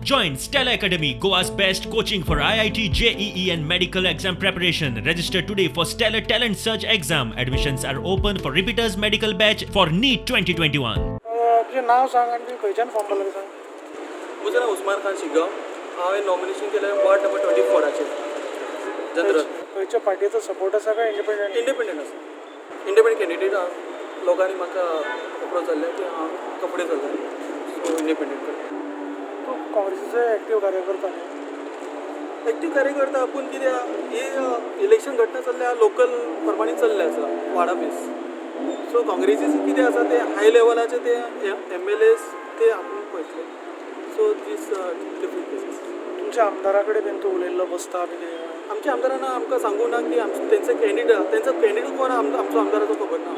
Join Stellar Academy, Goa's best coaching for IIT, JEE, and medical exam preparation. Register today for Stellar Talent Search exam. Admissions are open for repeaters medical batch for NEET 2021. तुजें नांव सांग आनी तुवें खंयच्यान form भरला तें सांग. म्हजें नांव उस्मान खान शिगांव. हांवें नॉमिनेशन केलें वॉर्ड नंबर 24आचेर, जनरल. खंयच्या पार्टीचो सपोर्ट आसा काय इंडिपेंडंट? इंडिपेंडंट आसा, इंडिपेंडंट कॅन्डिडेट. हांव लोकांनी म्हाका अप्रोच जाल्लें की हांव कपडे चलता, सो इंडिपेंडंट करता. तूं काँग्रेसीचो एक्टीव कार्यकर्ता न्ही? एक्टीव कार्यकर्ता, पूण कितें ही इलेक्शन घटना चल्ल्या, लोकल प्रमाणे चल्लें आसा, वार्डा बेस. सो काँग्रेसीचें कितें आसा तें हाय लेवलाचें, ते एमएलएस ते आपूण पळयतले. So these different cases. तुमच्या आमदारा कडेन बीन तूं उलयल्लो बसता बी कितें? आमच्या आमदारान आमकां सांगूं ना की तेंचो कॅन्डिडेट कोण, आमचो आमदाराचो खबर ना.